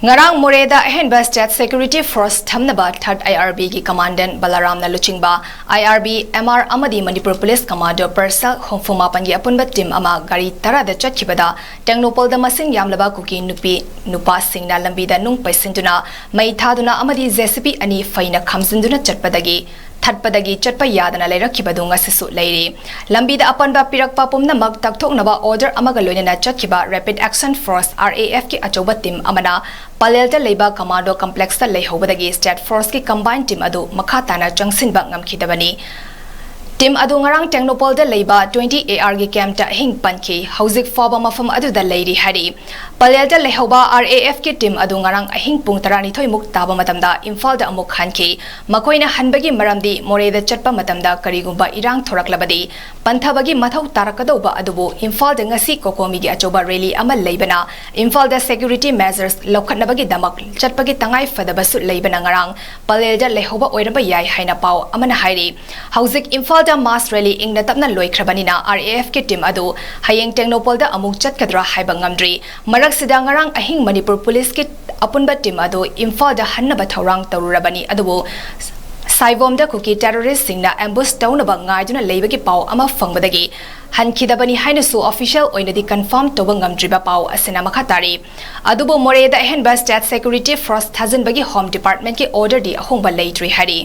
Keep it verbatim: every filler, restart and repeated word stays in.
ꯉꯔꯥꯡ ꯃꯣꯔꯦꯗ ꯑꯍꯦꯟꯕ State Security Force ꯊꯝꯅꯕ Third I R B ꯒꯤ Commandant ꯕꯂꯥꯔꯥꯝꯅ ꯂꯨꯆꯤꯡꯕ I R B, M R ꯑꯃꯗꯤ ꯃꯅꯤꯄꯨꯔ Police Commando Personnel ꯍꯨꯝꯐꯨ ꯃꯥꯄꯟꯒꯤ ꯑꯄꯨꯟꯕ team ꯑꯃ ꯒꯥꯔꯤ ꯇꯔꯥꯗ ꯆꯠꯈꯤꯕꯗ ꯇꯦꯡꯅꯧꯄꯜꯗ ꯃꯁꯤꯡ ꯌꯥꯝꯂꯕ ꯀꯨꯀꯤ ꯅꯨꯄꯤ ꯅꯨꯄꯥꯁꯤꯡꯅ ꯂꯝꯕꯤꯗ ꯅꯨꯡ ꯄꯩꯁꯤꯟꯗꯨꯅ, ꯃꯩ ꯊꯥꯗꯨꯅ ꯑꯃꯗꯤ J C B ꯑꯅꯤ ꯐꯩꯅ ꯈꯥꯝꯖꯤꯟꯗꯨꯅ ꯆꯠꯄꯗꯒꯤ ꯊꯠꯄꯗꯒꯤ ꯆꯠꯄ ꯌꯥꯗꯅ ꯂꯩꯔꯛꯈꯤꯕꯗꯨ ꯉꯁꯤꯁꯨ ꯂꯩꯔꯤ꯫ ꯂꯝꯕꯤꯗ ꯑꯄꯟꯕ ꯄꯤꯔꯛꯄ ꯄꯨꯝꯅꯃꯛ ꯇꯛꯊꯣꯛꯅꯕ order ꯑꯃꯒ ꯂꯣꯏꯅꯅ ꯆꯠꯈꯤꯕ Rapid Action Force, R A F ꯀꯤ ꯑꯆꯧꯕ team ꯑꯃꯅ ꯄꯂꯦꯜꯗ ꯂꯩꯕ Commando Complexꯇ ꯂꯩꯍꯧꯕꯗꯒꯤ State Forceꯀꯤ combined team ꯑꯗꯨ ꯃꯈꯥ ꯇꯥꯅ ꯆꯪꯁꯤꯟꯕ ꯉꯝꯈꯤꯗꯕꯅꯤ꯫ Team ꯑꯗꯨ ꯉꯔꯥꯡ ꯇꯦꯡꯅꯧꯄꯜꯗ ꯂꯩꯕ twenty A R ꯒꯤ campꯇ ꯑꯍꯤꯡ ꯄꯟꯈꯤ꯫ ꯍꯧꯖꯤꯛ ꯐꯥꯎꯕ ꯃꯐꯝ ꯑꯗꯨꯗ ꯂꯩꯔꯤ ꯍꯥꯏꯔꯤ꯫ ꯄꯂꯦꯜꯗ ꯂꯩꯍꯧꯕ R A F ꯀꯤ team ꯑꯗꯨ ꯉꯔꯥꯡ ꯑꯍꯤꯡ ꯄꯨꯡ ꯇꯔꯥꯅꯤꯊꯣꯏ ꯃꯨꯛ ꯇꯥꯕ ꯃꯇꯝꯗ ꯏꯝꯐꯥꯜꯗ ꯑꯃꯨꯛ ꯍꯟꯈꯤ꯫ ꯃꯈꯣꯏꯅ ꯍꯟꯕꯒꯤ ꯃꯔꯝꯗꯤ ꯃꯣꯔꯦꯗ ꯆꯠꯄ ꯃꯇꯝꯗ ꯀꯔꯤꯒꯨꯝꯕ ꯏꯔꯥꯡ ꯊꯣꯔꯛꯂꯕꯗꯤ ꯄꯟꯊꯕꯒꯤ ꯃꯊꯧ ꯇꯥꯔꯛꯀꯗꯧꯕ ꯑꯗꯨꯕꯨ ꯏꯝꯐꯥꯜꯗ ꯉꯁꯤ COCOMIꯒꯤ ꯑꯆꯧꯕ rally ꯑꯃ ꯂꯩꯕꯅ ꯏꯝꯐꯥꯜꯗ security measures ꯂꯧꯈꯠꯅꯕꯒꯤꯗꯃꯛ ꯆꯠꯄꯒꯤ ꯇꯉꯥꯏ ꯐꯗꯕꯁꯨ ꯂꯩꯕꯅ ꯉꯔꯥꯡ ꯄꯂꯦꯜꯗ ꯂꯩꯍꯧꯕ ꯑꯣꯏꯔꯝꯕ ꯌꯥꯏ ꯍꯥꯏꯅ ꯄꯥꯎ ꯑꯃꯅ ꯍꯥꯏꯔꯤ꯫ ꯍꯧꯖꯤꯛ ꯏꯝꯐꯥꯜꯗ mass rally ꯏꯪꯅ ꯇꯞꯅ ꯂꯣꯏꯈ꯭ꯔꯕꯅꯤꯅ R A F ꯀꯤ team ꯑꯗꯨ ꯍꯌꯦꯡ ꯇꯦꯡꯅꯧꯄꯜꯗ ꯑꯃꯨꯛ ꯆꯠꯀꯗ꯭ꯔꯥ ꯍꯥꯏꯕ ꯉꯝꯗ꯭ꯔꯤ꯫ ꯃꯔꯛꯁꯤꯗ ꯉꯔꯥꯡ ꯑꯍꯤꯡ ꯃꯅꯤꯄꯨꯔ Policeꯀꯤ ꯑꯄꯨꯟꯕ team ꯑꯗꯨ ꯏꯝꯐꯥꯜꯗ ꯍꯟꯅꯕ ꯊꯧꯔꯥꯡ ꯇꯧꯔꯨꯔꯕꯅꯤ, ꯑꯗꯨꯕꯨ ꯁꯥꯏꯕꯣꯝꯗ ꯀꯨꯀꯤ terroristꯁꯤꯡꯅ ambush ꯇꯧꯅꯕ ꯉꯥꯏꯗꯨꯅ ꯂꯩꯕꯒꯤ ꯄꯥꯎ ꯑꯃ ꯐꯪꯕꯗꯒꯤ ꯍꯟꯈꯤꯗꯕꯅꯤ ꯍꯥꯏꯅꯁꯨ official ꯑꯣꯏꯅꯗꯤ confirm ꯇꯧꯕ ꯉꯝꯗ꯭ꯔꯤꯕ ꯄꯥꯎ ꯑꯁꯤꯅ ꯃꯈꯥ ꯇꯥꯔꯤ꯫ ꯑꯗꯨꯕꯨ ꯃꯣꯔꯦꯗ ꯑꯍꯦꯟꯕ State Security Force ꯊꯥꯖꯤꯟꯕꯒꯤ Home Departmentꯀꯤ orderꯗꯤ ꯑꯍꯣꯡꯕ ꯂꯩꯇ꯭ꯔꯤ ꯍꯥꯏꯔꯤ꯫